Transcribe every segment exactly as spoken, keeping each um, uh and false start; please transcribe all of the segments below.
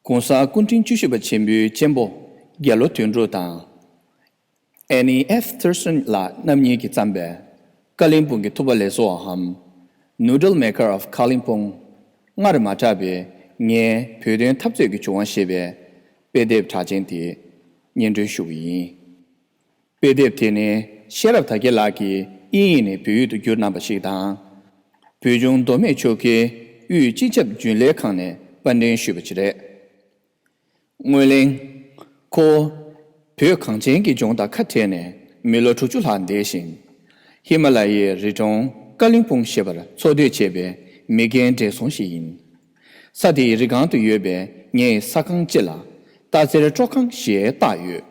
༸གོང་ས་སྐུ་ཕྲེང་བཅུ་བཞི་པ་ཆེན་པོའི་གཅེན་པོ་རྒྱ་ལོ་དོན་གྲུབ་དང་། ཨེ་ནི་ཨེཕ་ཐེར་སོན་ལགས་རྣམ་གཉིས་ཀྱིས་བརྩམས་པའི་ཀ་ལིང་སྤུང་གི་ཐུབ་པ་ལེགས་སོ་བའམ། Noodle Maker of Kalimpong། སྔར་མ་གྲགས་པའི་ངའི་བོད་དོན་འཐབ་རྩོད་ཀྱི་བྱུང་བ་ཞེས་པའི་དཔེ་དེབ་གྲགས་ཅན་དེ་སྙན་སྒྲོན་ཞུ་གི་ཡིན། དཔེ་དེབ་དེ་ནི་ཤེས་རབ་དར་རྒྱས་ལགས་ཀྱིས་དབྱིན་ཡིག་ནས་བོད་ཡིག་ཏུ་བསྒྱུར་གནང་བ་ཞིག་དང་། བོད་ལྗོངས་མདོ་སྨད་ཆོལ་ཁའི་དབུས་སྤྱི་ཁྱབ་རྒྱུན་ལས་ཁང་ནས་པར་འདོན་ཞུས་པ་ཞིག་རེད། སྔོན་གླེང་། ཁོ་བོད་གངས་ཅན་གྱི་ལྗོངས་དང་ཁ་བྲལ་ནས་མི་ལོ་དྲུག་ཅུ་ལྷག་འདས་ཤིང་། ཧི་མ་ལ་ཡའི་རི་གྲོང་ཀ་ལིང་སྤུང་ཞེས་པར་འཚོ་སྡོད་བྱས་པའི་མི་རྒན་བགྲེས་སོང་ཞིག་ཡིན། ས་དེའི་རི་སྒང་དུ་ཡོད་པའི་ངའི་ས་ཁང་སྤྱི་ལ་སྟག་འཚེར་སྤྲོ་ཁང་ཞེས་བཏགས་ཡོད།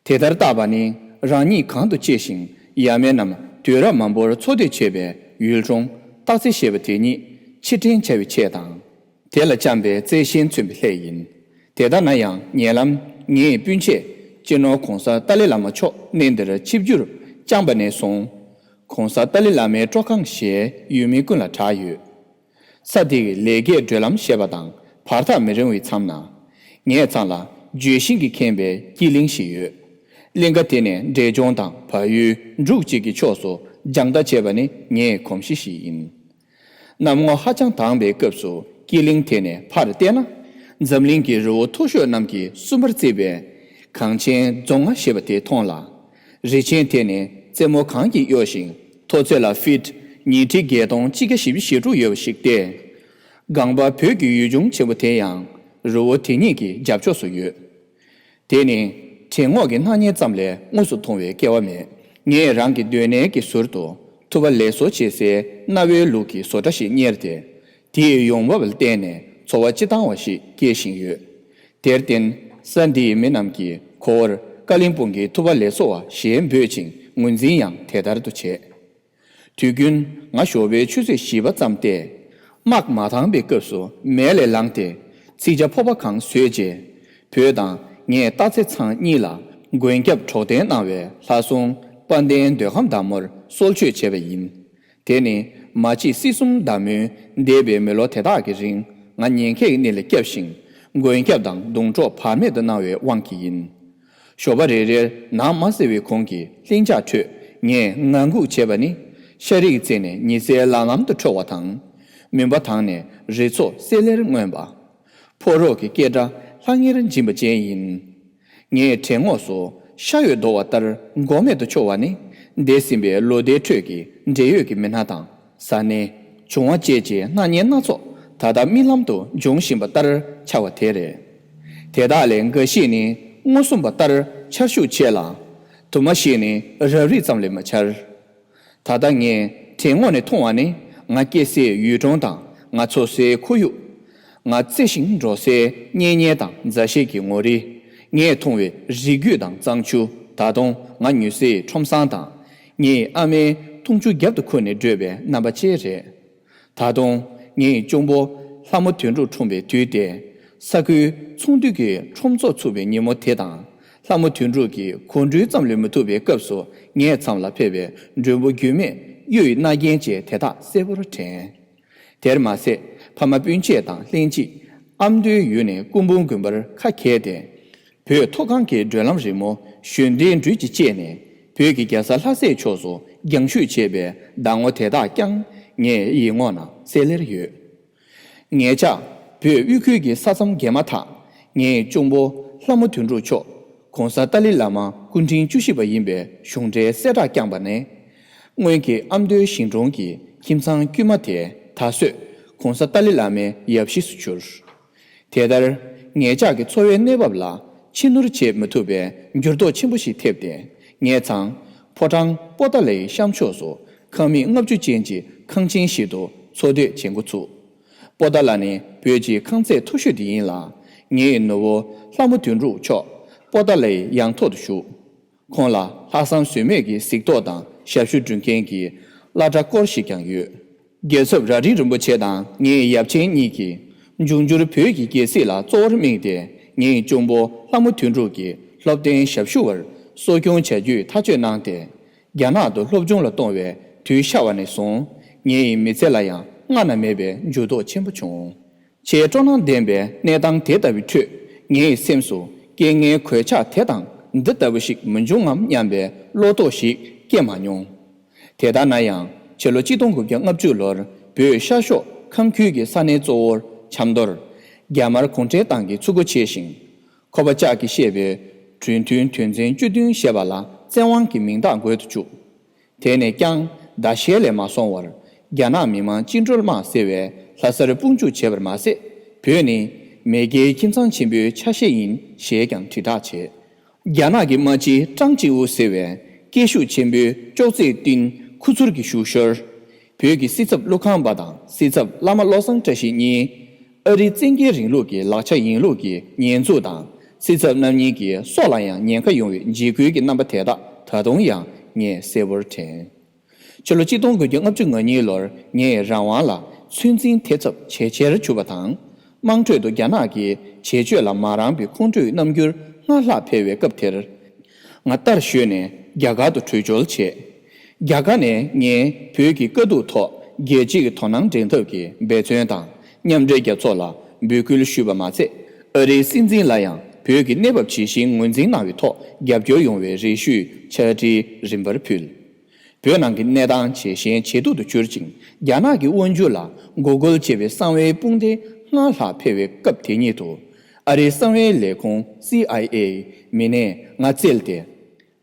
དེ་ལྟར་བཏགས་པ་ནི་རང་ཉིད་གང་དུ་སྐྱེས་ཤིང་ཡབ་མེས་རྣམས་དུས་རབས་མང་པོར་འཚོ་སྡོད་བྱས་པའི་ཡུལ་གྲོང་སྟག་རྩེ་ཞེས་པ་དེ་ཉིད་ཕྱིར་དྲན་བྱ་བའི་ཆེད་དང་། དེ་ལ་བཅངས་པའི་བརྩེ་ཞེན་མཚོན་པའི་སླད་ཡིན། དེ་ལྟ་ན་ཡང་ཉེ་ལམ་ངའི་སྤུན་མཆེད་སྤྱི་ནོར་༸གོང་ས་ཏཱ་ལའི་བླ་མ་མཆོག་གནས་འདིར་ཆིབས་བསྒྱུར་བསྐྱངས་པ་ནས་བཟུང་། ༸གོང་ས་ཏཱ་ལའི་བླ་མའི་སྤྲོ་ཁང་ཞེས་ཡུལ་མི་ཀུན་ལ་གྲགས་ཡོད། ས་དེ་གི་ལེགས་སྐྱེས་བགྲོད་ལམ་ཞེས་པ་དང་བར་ཐག་མི་རིང་བའི་མཚམས་ན། ངའི་ཚང་ལ་ལྗོན་ཤིང་གིས་ཁེངས་པའི་སྐྱིད་གླིང་ཞིག་ཡོད། གླིང་ག་དེ་ནས་འབྲས་ལྗོངས་དང་བལ་ཡུལ་འབྲུག་བཅས་ཀྱི་ཕྱོགས་སུ་རྒྱང་ལྟ་བྱས་པ་ནི་ངའི་གོམས་གཤིས་ཤིག་ཡིན། གནམ་ངོ་ཧ་ཅང་དྭངས་པའི་སྐབས་སུ་སྐྱིད་གླིང་དེ་ནས་ཕར་བལྟས་ན། འཛམ་གླིང་གི་རི་བོ་མཐོ་ཤོས་རྣམས་ཀྱི་སུམ་པར་བརྩིས་པའི་གངས་ཅན་རྫོང་ལྔ་ཞེས་པ་དེ་མཐོང་ལ། རི་ཆེན་དེ་ནི་རྩེ་མོ་གངས་ཀྱིས་གཡོ་ཞིང་མཐོ་ཚད་ལ་ཕིཊ་ཉིས་ཁྲི་བརྒྱད་སྟོང་གཅིག་བརྒྱ་བཞི་བཅུ་ཞེ་དྲུག་ཡོད་པ་ཞིག་སྟེ། སྒང་པ་བོད་ཀྱི་ཡུལ་ལྗོངས་ཆེན་པོ་དེ་ཡང་རི་བོ་དེ་ཉིད་ཀྱི་རྒྱབ་ཕྱོགས་སུ་ཡོད། དེ་ནི་དྲན་ངོགས་ཀྱི་སྣང་བརྙན་ཙམ་ལས་དངོས་སུ་མཐོང་བའི་སྐལ་བ་མེད། ངས་རང་གི་སྡོད་གནས་ཀྱི་ཟུར་དུ་ཐུབ་པ་ལེགས་སོ་བྱེད་སའི་གནའ་བོའི་ལུགས་ཀྱི་བཟོ་གྲྭ་ཞིག་གཉེར་ཏེ། དེའི་ཡོང་འབབ་ལ་བརྟེན་ནས་འཚོ་བ་སྤྱི་བཏང་བ་ཞིག་སྐྱེལ་བཞིན་ཡོད། དེར་བརྟེན་ས་འདིའི་མི་རྣམས་ཀྱིས་ཁོ་བོར་ཀ་ལིང་སྤུང་གི་ཐུབ་པ་ལེགས་སོ་བ་ཞེས་འབོད་ཅིང་ངོས་འཛིན་ཡང་དེ་ལྟར་དུ་བྱེད། དུས་རྒྱུན་ང་ཞོགས་པའི་ཆུ་ཚོད་བཞི་པ་ཙམ་སྟེ། དམག་མ་དྭངས་པའི་སྐབས་སུ་མལ་ལས་ལངས་ཏེ་ཚིག་ཇ་ཕོར་པ་གང་བཟོས་རྗེས། བོད་དང་ངས་སྟག་རྩེ་ཚང་གཉིས་ལ་མགོན་སྐྱབས་གྲོགས་དན་གནང་བའི་ལྷ་སྲུང་དཔལ་ལྡན་འདོད་ཁམས་བདག་མོར་གསོལ་མཆོད་བྱས་པ་ཡིན། དེ་ནི་མ་གཅིག་སྲིད་གསུམ་བདག་མོའི་འདས་པའི་མི་ལོ་དེ་དག་གི་རིང་ང་ཉེན་ཁའི་གནས་ལས་བསྐྱབས་ཤིང་མགོན་སྐྱབས་དང་སྡོང་གྲོགས་བར་མེད་དུ་གནང་བའི་དབང་གིས་ཡིན། ཞོགས་པ་རེ་རེར་ནམ་མ་གསལ་བའི་གོང་གི་ལྷིང་འཇགས་ཁྲོད་ངས་ངང་སྒུག་བྱས་པ་ནི་ཤ་རིགས་རྩད་ནས་ཉི་ཚེ་ལམ་ལམ་དུ་འཕྲོ་བ་དང་། མུན་པ་དྭངས་ནས་རི་ཚོགས་གསལ་ལེར་མངོན་པ། ཕོ་རོག་གི་སྐད་སྒྲ་ལྷང་ངེར་འབྱིན་པ་ཅན་ཡིན། ངའི་དྲན་ངོགས་སུ་ཤ་ཡོས་བརྡོལ་བ་ལྟར་འགོག་མེད་དུ་འཕྱོ་བ་ནི་འདས་ཟིན་པའི་ལོ་ཟླའི་ཁྲོད་ཀྱི་འབྲེལ་ཡོད་ཀྱི་མི་སྣ་དང་བཟའ་ནི། བྱུང་བ་བཅས་ཀྱི་སྣང་བརྙན་སྣ་ཚོགས་ད་ལྟ་རྨི་ལམ་དུ་འབྱུང་བཞིན་པ་ལྟར་འཆར་བ་དེ་རེད། དེ་དག་ལས་འགའ་ཞིག་ནི་མངོན་སུམ་པ་ལྟར་འཆར་ཤུགས་ཆེ་ལ། དུ་མ་ཞིག་ནི་རབ་རིབ་ཙམ་ལས་མ་འཆར། ད་ལྟ་ངས་དྲན་ངོགས་ནས་མཐོང་བ་ནི་ང་སྐྱེ་སའི་ཡུལ་གྲོང་དང་ང་འཚོ་སའི་ཁོར་ཡུག་ང་རྩེ་ཞིང་འགྲོ་སའི་གཉེན་ཉེ་དང་མཛའ་བཤེས་ཀྱི་ངོ་རིས། ངས་མཐོང་བའི་རིགས་རྒྱུད་དང་གཙང་ཆུ། ད་དུང་ང་ཉལ་སའི་ཁྲོམ་སྲང་དང་། ངའི་ཨ་མའི་འཐུང་ཆུ་རྒྱབ་ཏུ་ཁུར་ནས་བགྲོད་པའི་རྣམ་པ་བཅས་རེད། ད་དུང་ངའི་གཅུང་པོ་ལྷ་མོ་དོན་གྲུབ་འཁྲུངས་པའི་དུས་ཏེ། ས་ཁུལ་ཚོང་འདུས་ཀྱི་ཁྲོམ་ཚོགས་ཚུགས་པའི་ཉིན་མོ་དེ་དང་། ལྷ་མོ་དོན་གྲུབ་ཀྱི་གོམ་འགྲོས་ཙམ་ལས་མི་ཐུབ་པའི་སྐབས་སུ་ངའི་མཚམས་ལ་ཕེབས་པའི་མགྲོན་པོ་རྒྱུས་མེད་གཡུ་ཡི་རྣ་རྒྱན་བཅས་དེ་དག་གསལ་པོར་དྲན། དེར་མ་ཟད་ཕ་མ་སྤུན་མཆེད་དང་ལྷན་ཅིག་ཨ་མདོའི་ཡུལ་ནས་སྐུ་འབུམ་དགོན་པར་ཁ་གྱེས་ཏེ། བོད་མཐོ་སྒང་གི་བགྲོད་ལམ་རིང་མོ་གཞོན་ལྡན་འགྲུལ་གྱིས་བཅད་ནས་བོད་ཀྱི་རྒྱལ་ས་ལྷ་སའི་ཕྱོགས་སུ་རྒྱང་བཞུད་བྱས་པའི་ཟླ་ངོ་དེ་དག་ཀྱང་ངའི་ཡིད་ངོ་ན་གསལ་ལེར་ཡོད། ངེད་ཅག་བོད་དབུས་ཁུལ་གྱི་ས་མཚམས་བརྒལ་མ་ཐག་ངའི་གཅུང་པོ་ལྷ་མོ་དོན་གྲུབ་མཆོག་༸གོང་ས་ཏཱ་ལའི་བླ་མ་སྐུ་ཕྲེང་བཅུ་བཞི་པ་ཡིན་པའི་གཞུང་འབྲེལ་གསལ་བསྒྲགས་བསྐྱངས་པ་ནས། སྔོན་གྱི་ཨ་མདོའི་ཞིང་གྲོང་གི་ཁྱིམ་ཚང་དཀྱུས་མ་དེ་ད་གཟོད་༸གོང་ས་ཏཱ་ལའི་བླ་མའི་ཡབ་གཞིས་སུ་གྱུར། དེ་ལྟར་ངེད་ཅག་གི་འཚོ་བའི་གནས་བབ་ལ་ཕྱི་ནུར་བྱེད་མི་ཐུབ་པའི་འགྱུར་ལྡོག་ཆེན་པོ་ཞིག་ཐེབས་ཏེ། ངེད་ཚང་ཕོ་བྲང་པོ་ཏཱ་ལའི་གཤམ་ཕྱོགས་སུ་ཁང་མིག་ལྔ་བཅུ་ཅན་གྱི་ཁང་ཆེན་ཞིག་ཏུ་འཚོ་སྡོད་བྱེད་འགོ་ཚུགས། པོ་ཏཱ་ལ་ནི་བོད་ཀྱི་ཁང་བརྩེགས་མཐོ་ཤོས་དེ་ཡིན་ལ། ངའི་ནུ་བོ་ལྷ་མོ་དོན་གྲུབ་མཆོག་པོ་ཏཱ་ལའི་ཡང་ཐོག་ཏུ་བཞུགས། ཁོང་ལ་ལྷག་བསམ་ཟོལ་མེད་ཀྱི་གཟིགས་རྟོག་དང་ཞབས་ཞུ་སྒྲུབ་མཁན་གྱི་བླ་གྲྭ་སྐོར་ཞིག་ཀྱང་ཡོད། རྒྱལ་ཚབ་རྭ་སྒྲེང་རིན་པོ་ཆེ་དང་ངའི་ཡབ་ཆེན་གཉིས་ཀྱིས་འབྱུང་འགྱུར་བོད་ཀྱི་རྒྱལ་སྲིད་ལ་གཙོ་བོར་དམིགས་ཏེ། ངའི་གཅུང་པོ་ལྷ་མོ་དོན་གྲུབ་ཀྱི་སློབ་སྟོན་ཞབས་ཞུ་བར་གསོ་སྐྱོང་བྱ་རྒྱུའི་ཐག་གཅོད་གནང་སྟེ། རྒྱ་ནག་ཏུ་སློབ་སྦྱོང་ལ་གཏོང་བའི་དུས་ཤར་བ་ནས་བཟུང་། ངའི་མི་ཚེ་ལ་ཡང་སྔ་ན་མེད་པའི་འགྱུར་ལྡོག་ཆེན་པོ་བྱུང་། ཁྱེད་སྤྲོ་སྣང་ལྡན་པའི་གནས་སྟངས་དེ་ལྟ་བུའི་ཁྲོད། ངའི་སེམས་སུ་རྐྱེན་ངན་གོད་ཆག་དེ་དང་འདི་ལྟ་བུ་ཞིག་མི་འབྱུང་ངམ་སྙམ་པའི་བློ་དོགས་ཤིག་སྐྱེ་མ་མྱོང་། དེ་ལྟར་ན་ཡང་ཕྱི་ལོ་གཅིག་སྟོང་དགུ་བརྒྱ་ལྔ་བཅུ་ལོར་བོད་ཤར་ཕྱོགས་ཁམས་ཁུལ་གྱི་ས་གནས་གཙོ་བོར་ཆབ་མདོར། རྒྱ་དམར་གུང་ཁྲན་ཏང་གིས་ཚུར་རྒོལ་བྱས་ཤིང་། ཁོ་པ་ལྕགས་ཀྱིས་བཤད་པའི་གྲོས་མཐུན་དོན་ཚན་བཅུ་བདུན་ཞེས་པ་ལ་བཙན་དབང་གི་མིང་རྟགས་འགོད་དུ་བཅུག་དེ་ནས་ཀྱང་ཟླ་ཤས་ལས་མ་སོང་བར། རྒྱ་ནག་མི་དམངས་བཅིངས་འགྲོལ་དམག་ཟེར་བས་ལྷ་སར་དཔུང་འཇུག་བྱས་པར་མ་ཟད། བོད་ནི་མེས་རྒྱལ་ཁྱིམ་ཚང་ཆེན་པོའི་ཆ་ཤས་ཡིན་ཞེས་ཀྱང་དྲིལ་བསྒྲགས་བྱས། རྒྱ་ནག་གི་དམག་སྤྱི་ཀྲང་ཅིན་ཝུ་ཟེར་བས་སྐད་ཤུགས་ཆེན་པོས་ཅོག་ཙེའི་སྟེང་ཁུ་ཚུར་གྱིས་གཞུ་ཤོར། བོད་ཀྱི་སྲིད་ཚབ་ཀླུ་ཁང་པ་དང་སྲིད་ཚབ་བླ་མ་བློ་བཟང་བཀྲ་ཤིས་གཉིས། ཨ་རིའི་བཙན་རྒྱལ་རིང་ལུགས་ཀྱི་ལག་ཆ་ཡིན་ལུགས་ཀྱི་ཉེས་འཛུགས་དང་། སྲིད་ཚབ་རྣམ་གཉིས་ཀྱི་སྲོག་ལ་ཡང་ཉེན་ཁ་ཡོང་བའི་འཇིགས་སྐུལ་གྱི་རྣམ་པ་དེ་དག་ད་དུང་ཡང་ངས་གསལ་བོར་དྲན། ཕྱི་ལོ་གཅིག་སྟོང་དགུ་བརྒྱ་ལྔ་བཅུ་ང་གཉིས་ལོར་ངས་རང་དབང་ལ་ཚོད་འཛིན་ཐེབས་ཚབས་ཇེ་ཆེར་གྱུར་པ་དང་། དམངས་ཁྲོད་དུ་རྒྱ་ནག་གི་བྱེད་སྤྱོད་ལ་མ་རངས་པའི་ཁོང་ཁྲོའི་རྣམ་འགྱུར་སྔར་ལྷག་འཕེལ་བའི་སྐབས་དེར། ང་རྟར་ཞོན་ནས་རྒྱ་གར་དུ་བྲོས་བྱོལ་བྱས། རྒྱ་གར་ནས་ངས་བོད་ཀྱི་དཀའ་སྡུག་ཐོག་རྒྱལ་སྤྱིའི་དོ་སྣང་འདྲེན་ཐབས་ཀྱི་འབད་བརྩོན་དང་མཉམ་འབྲེལ་རྒྱལ་ཚོགས་ལ་འབོད་སྐུལ་ཞུས་པ་མ་ཚད། ཨ་རིའི་སྲིད་འཛིན་ལ་ཡང་བོད་ཀྱི་གནས་བབ་ཇི་བཞིན་ངོས་འཛིན་གནང་བའི་ཐོག་རྒྱབ་སྐྱོར་ཡོང་བའི་རེ་ཞུའི་ཕྱག་བྲིས་རིམ་པར་ཕུལ། བོད་ནང་གི་གནས་སྟངས་ཇེ་ཞན་ཇེ་སྡུག་ཏུ་གྱུར་ཅིང་། རྒྱ་ནག་གི་དབང་སྒྱུར་ལ་མགོ་རྒོལ་བྱེད་པའི་གསང་བའི་དཔུང་སྡེ་སྔར་ལྷག་འཕེལ་བའི་སྐབས་དེ་ཉིད་དུ། ཨ་རིའི་གསང་བའི་ལས་ཁུངས་སི་ཨའི་ཨེ་མི་སྣས་ང་བཙལ་ཏེ།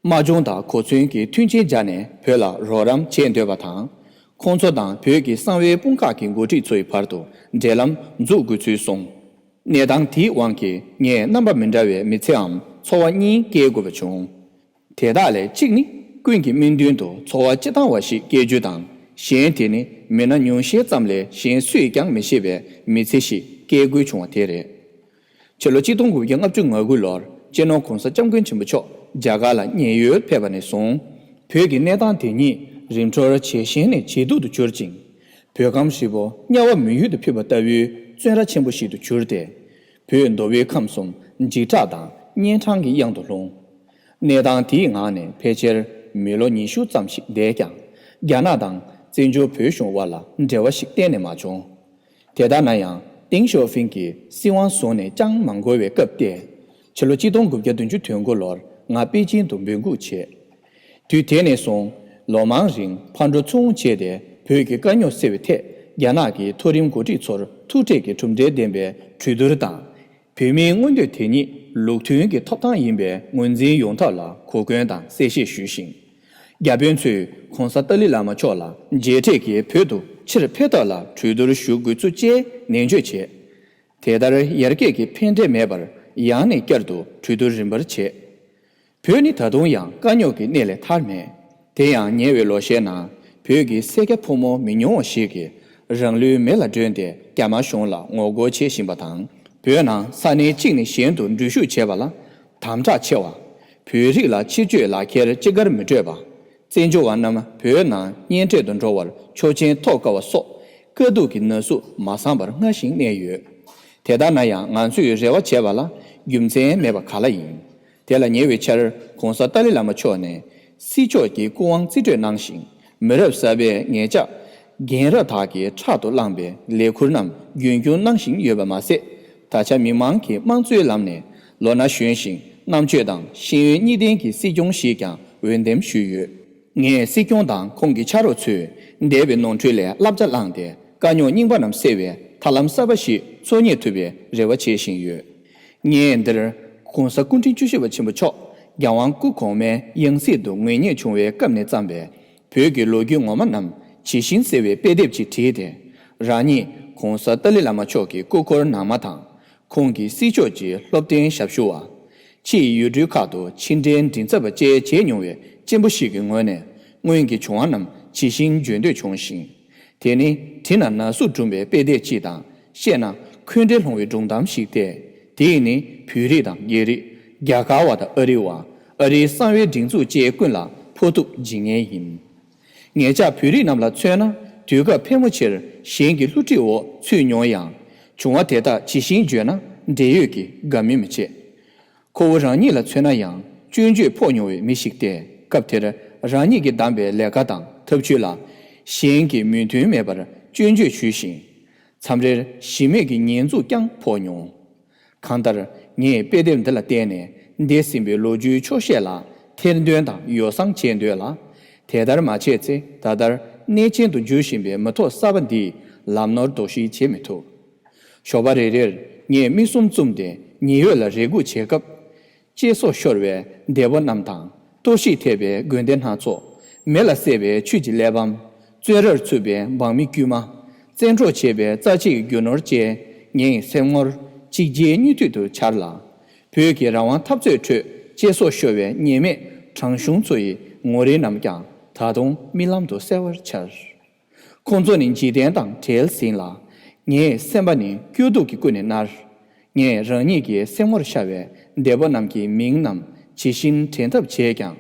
དམག་སྦྱོང་དང་གོ་མཚོན་གྱི་མཐུན་རྐྱེན་སྦྱར་ནས་བོད་ལ་རོགས་རམ་བྱེད་འདོད་པ་དང་། ཁོང་ཚོ་དང་བོད་ཀྱི་གསང་བའི་དཔུང་ཁག་གི་འགོ་ཁྲིད་ཚོའི་བར་དུ་འབྲེལ་ལམ་འཛུགས་དགོས་ཚུལ་གསུངས། གནས་སྟངས་དེའི་དབང་གིས་ངས་རྣམ་པ་མི་འདྲ་བའི་མི་ཚེའམ་འཚོ་བ་གཉིས་སྐྱེལ་དགོས་པ་བྱུང་། དེ་དག་ལས་གཅིག་ནི་ཀུན་གྱི་སྨོན་འདུན་དུ་འཚོ་བ་སྤྱི་བཏང་བ་ཞིག་སྐྱེལ་རྒྱུ་དང་། གཞན་དེ་ནི་མི་སྣ་ཉུང་ཤས་ཙམ་ལས་གཞན་སུས་ཀྱང་མི་ཤེས་པའི་མི་ཚེ་ཞིག་སྐྱེལ་དགོས་བྱུང་བ་དེ་རེད། ཕྱི་ལོ་གཅིག་སྟོང་དགུ་བརྒྱ་ལྔ་བཅུ་ང་དགུ་ལོར་སྤྱི་ནོར་༸གོང་ས་༸སྐྱབས་མགོན་ཆེན་པོ་མཆོག་རྒྱ་གར་ལ་ཉེན་གཡོལ་ཕེབས་པ་ནས་བཟུང་། བོད་ཀྱི་གནས་སྟངས་དེ་ཉིད་རིམ་གྲོར་ཇེ་ཞན་ནས་ཇེ་སྡུག་ཏུ་གྱུར་ཅིང་། བོད་ཁམས་ཧྲིལ་པོ་དམྱལ་བ་མི་ཡུལ་དུ་ཕུད་པ་ལྟ་བུའི་བཙོན་ར་ཆེན་པོ་ཞིག་ཏུ་གྱུར་ཏེ། བོད་མདོ་དབུས་ཁམས་གསུམ་འཇིགས་སྐྲག་དང་གཉན་འཕྲང་གི་གཡང་དུ་ལྷུང་། གནས་སྟངས་དེའི་ངང་ནས་ཕལ་ཆེར་མི་ལོ་ཉི་ཤུ་ཙམ་ཞིག་འདས་ཀྱང་། རྒྱ་ནག་དང་བཙན་བྱོལ་བོད་གཞུང་དབར་ལ་འབྲེལ་བ་ཞིག་གཏན་ནས་མ་བྱུང་། དེ་ལྟར་ན་ཡང་ཏེང་ཞའོ་ཕིང་གིས་སྲིད་དབང་བཟུང་ནས་ཅང་མ་འགོར་བའི་སྐབས་ཏེ། ཕྱི་ལོ་གཅིག་སྟོང་དགུ་བརྒྱ་བདུན་ཅུ་དོན་དགུ་ལོར་ང་པེ་ཅིན་དུ་འབོད་འགུག་བྱས། དུས་དེ་ནས་བཟུང་ལོ་མང་རིང་ཕར་འགྲོ་ཚུར་འོང་བྱས་ཏེ། བོད་ཀྱི་དཀའ་རྙོག་སེལ་བའི་ཐད་རྒྱ་ནག་གི་མཐོ་རིམ་འགོ་ཁྲིད་ཚོར་ཐུག་འཕྲད་ཀྱི་གྲུབ་འབྲས་ལྡན་པའི་གྲོས་བསྡུར་དང་། བོད་མིའི་མངོན་འདོད་དེ་ཉིད་ལུགས་མཐུན་གྱི་ཐོབ་ཐང་ཡིན་པའི་ངོས་འཛིན་ཡོང་ཐབས་ལ་གོ་སྐོན་དང་གསལ་བཤད་ཞུས་ཤིང་། རྒྱ་དཔོན་ཚོས་༸གོང་ས་ཏཱ་ལའི་བླ་མ་མཆོག་ལ་མཇལ་འཕྲད་ཀྱིས་བོད་དུ་ཕྱིར་ཕེབས་ཐབས་ལ་གྲོས་བསྡུར་ཞུ་དགོས་ཚུལ་བཅས་ནན་བརྗོད་བྱས། དེ་ལྟར་ཡར་རྒྱས་ཀྱི་ཕན་འབྲས་མེད་པར་ཡང་ནས་བསྐྱར་དུ་གྲོས་བསྡུར་རིམ་པར་བྱས། བོད་ནི་ད་དུང་ཡང་དཀའ་རྙོག་གི་གནས་ལས་ཐར་མེད། དེ་ཡང་ཉེ་བའི་ལོ་ཤས་ནང་བོད་ཀྱི་སེར་སྐྱ་ཕོ་མོ་མི་ཉུང་བ་ཞིག་གིས་རང་ལུས་མེ་ལ་སྒྲོན་ཏེ་རྒྱ་དམར་གཞུང་ལ་ངོ་རྒོལ་བྱེད་བཞིན་པ་དང་། བོད་ནང་ས་གནས་གཅིག་ནས་གཞན་དུ་འགྲུལ་བཞུད་བྱེད་པ་ལ་དམ་དྲག་ཆེ་བ། བོད་རིགས་ལ་ཕྱིར་བསྐྱོད་ལག་ཁྱེར་ཅི་དགར་མི་སྤྲོད་པ། བཙན་བྱོལ་བ་རྣམས་བོད་ནང་གཉེན་འཕྲད་དུ་འགྲོ་བར་ཆོག་མཆན་ཐོབ་དཀའ་བ་སོགས་དཀའ་སྡུག་གི་ན་ཟུག་མ་སངས་པར་སྔར་བཞིན་གནས་ཡོད། དེ་ལྟར་ན་ཡང་ང་ཚོས་རེ་བ་བྱས་པ་ལ་རྒྱུ་མཚན་མེད་པ་ག་ལ་ཡིན། དེ་ལ་ཉེ་བའི་ཆར་༸གོང་ས་ཏཱ་ལའི་བླ་མ་མཆོག་ནས་སྲིད་ཕྱོགས་ཀྱི་སྐུ་དབང་རྩིས་སྤྲོད་གནང་ཞིང་། མི་རབས་གསར་པའི་ངེད་ཅག་རྒན་རབས་དག་གིས་ཕྲག་ཏུ་བླངས་པའི་ལས་འཁུར་རྣམས་རྒྱུན་སྐྱོང་གནང་བཞིན་ཡོད་པ་མ་ཟད། ད་ཆ་མི་མང་གི་དམངས་གཙོའི་ལམ་ནས་ལོ་ན་གཞོན་ཞིང་རྣམ་དཔྱོད་དང་ཤེས་ཡོན་གཉིས་ལྡན་གྱི་སྲིད་སྐྱོང་ཞིག་ཀྱང་འོས་འདེམས་ཞུས་ཡོད། ངས་སྲིད་སྐྱོང་དང་ཁོང་གི་ཕྱག་རོགས་ཚོས་འདས་པའི་ནོར་འཁྲུལ་ལས་བསླབ་བྱ་བླངས་ཏེ། དཀའ་རྙོག་རྙིང་པ་རྣམས་སེལ་བའི་ཐབས་ལམ་གསར་པ་ཞིག་འཚོལ་རྙེད་ཐུབ་པའི་རེ་བ་བྱེད་བཞིན་ཡོད། ངས་འདིར་༸གོང་ས་སྐུ་ཕྲེང་བཅུ་བཞི་པ་ཆེན་པོ་མཆོག་༸རྒྱལ་དབང་སྐུ་གོང་མའི་ཡང་སྲིད་དུ་ངོས་རྙེད་བྱུང་བའི་སྐབས་ནས་བརྩམས་པའི་བོད་ཀྱི་ལོ་རྒྱུས་ངོ་མ་རྣམས་ཇི་བཞིན་གསལ་བའི་དཔེ་དེབ་ཅིག་བྲིས་ཏེ། རང་ཉིད་༸གོང་ས་ཏཱ་ལའི་བླ་མ་མཆོག་གི་སྐུ་འཁོར་ནང་མ་དང་། ཁོང་གི་སྲིད་ཕྱོགས་ཀྱི་སློབ་སྟོན་ཞབས་ཞུ་བ། ཕྱིའི་ཡུལ་གྲུའི་ཁག་ཏུ་ཕྱི་འབྲེལ་མགྲིན་ཚབ་པ་བཅས་བྱས་མྱོང་བའི་གཅེན་པོ་ཞིག་གི་ངོས་ནས་སྔོན་གྱི་བྱུང་བ་རྣམས་ཇི་བཞིན་བརྗོད་འདོད་བྱུང་ཞིང་། དེ་ནི་བྲིས་ན་ན་ཟུག་སྒྲུབ་པའི་དཔེ་དེབ་ཅིག་དང་། བཤད་ན་འཁོན་འགྲས་སློང་བའི་སྒྲུང་གཏམ་ཞིག་སྟེ། དེས་ནི་བོད་རིགས་དང་རྒྱ་རིགས། རྒྱ་གར་བ་དང་ཨ་རི་བ། ཨ་རིའི་གསང་བའི་སྒྲིག་འཛུགས་བཅས་ཀུན་ལ་ཕོག་ཐུག་ཇི་སྙེད་ཡིན། ངེད་ཅག་བོད་རིགས་རྣམས་ལ་མཚོན་ན། དུས་སྐབས་ཕལ་མོ་ཆེར་གཞན་གྱི་བསླུ་བྲིད་འོག་ཚུད་མྱོང་ཡང་། བྱུང་བ་དེ་དག་ཇི་བཞིན་བརྗོད་ན་འབྲེལ་ཡོད་ཀྱི་དགའ་མོས་མི་བྱེད། ཁོ་བོ་རང་ཉིད་ལ་མཚོན་ན་ཡང་སྐྱོན་བརྗོད་ཕོག་མྱོང་བའི་མི་ཞིག་སྟེ། སྐབས་དེར་རང་ཉིད་ཀྱིས་བདམས་པའི་ལས་ཀ་དང་ཐབས་ཇུས་ལ་གཞན་གྱིས་མོས་མཐུན་མེད་པར་སྐྱོན་བརྗོད་ཞུས་ཤིང་། མཚམས་རེར་གཞི་མེད་ཀྱི་ཉེས་འཛུགས་ཀྱང་ཕོག་མྱོང་། གང་ལྟར་ངས་དཔེ་དེབ་འདི་ལ་བརྟེན་ནས་འདས་ཟིན་པའི་ལོ་རྒྱུས་ཆོག་ཤེས་ལ་ཐེར་འདོན་དང་ཡོ་བསྲང་བྱེད་འདོད་ལ། དེ་ལྟར་མ་བྱས་ཚེ་ད་ལྟར་གནས་ཆེན་དུ་འགྱུར་བཞིན་པའི་མི་ཐོག་གསར་པ་འདིས་ལམ་ནོར་དོགས་གཞི་བྱེད་མི་ཐུབ། ཞོགས་པ་རེ་རེར་ངས་མིག་ཟུམ་བཙུམས་ཏེ་ཉི་འོད་ལ་རེ་སྒུག་བྱེད་སྐབས། གཅེས་སྲོག་ཤོར་བའི་འདས་པོ་རྣམས་དང་། གཏོར་བཤིག་ཐེབས་པའི་དགོན་སྡེ་སྣ་ཚོགས། མེ་ལ་བསྲེགས་པའི་ཆུ་ཡི་གླེགས་བམ། བཙོན་རར་ཚུད་པའི་འབངས་མི་དཀྱུས་མ། བཙན་འཕྲོག་བྱས་པའི་རྩ་ཆེའི་རྒྱུ་ནོར་བཅས་ངའི་སེམས་ངོར་གཅིག་རྗེས་གཉིས་མཐུད་དུ་འཆར་ལ། བོད་ཀྱི་རང་དབང་འཐབ་རྩོད་ཁྲོད་གཅེས་སྲོག་ཤོར་བའི་ཉེས་མེད་དྲང་གཞུང་ཚོ་ཡི་ངོ་རིས་རྣམས་ཀྱང་ད་དུང་རྨི་ལམ་དུ་གསལ་བར་འཆར། ཁོང་ཚོ་ནི་འཇིག་རྟེན་དང་བྲལ་ཟིན་ལ། ངའི་སེམས་པ་ནི་སྐྱོ་སྡུག་གིས་ཀུན་ནས་མནར། ངས་རང་ཉིད་ཀྱི་སེམས་ངོར་ཤར་བའི་འདས་པོ་རྣམས་ཀྱི་མིང་རྣམས་ཇི་བཞིན་དྲན་ཐབས་བྱས་ཀྱང་།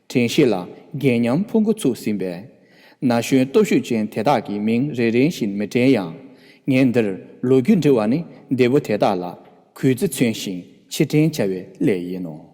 དྲན་ཤེས་ལ་རྒས་ཉམས་ཕུང་པོ་ཚུགས་ཟིན་པས། ན་གཞོན་སྟོབས་ཤུགས་ཅན་དེ་དག་གི་མིང་རེ་རེ་བཞིན་མི་དྲན་ཡང་། ངས་འདིར་ལོ་རྒྱུས་འབྲི་བ་ནི་འདས་པོ་དེ་དག་ལ་གུས་བརྩི་མཚོན་ཞིང་ཕྱིར་དྲན་བྱ་བའི་སླད་ཡིན་ནོ།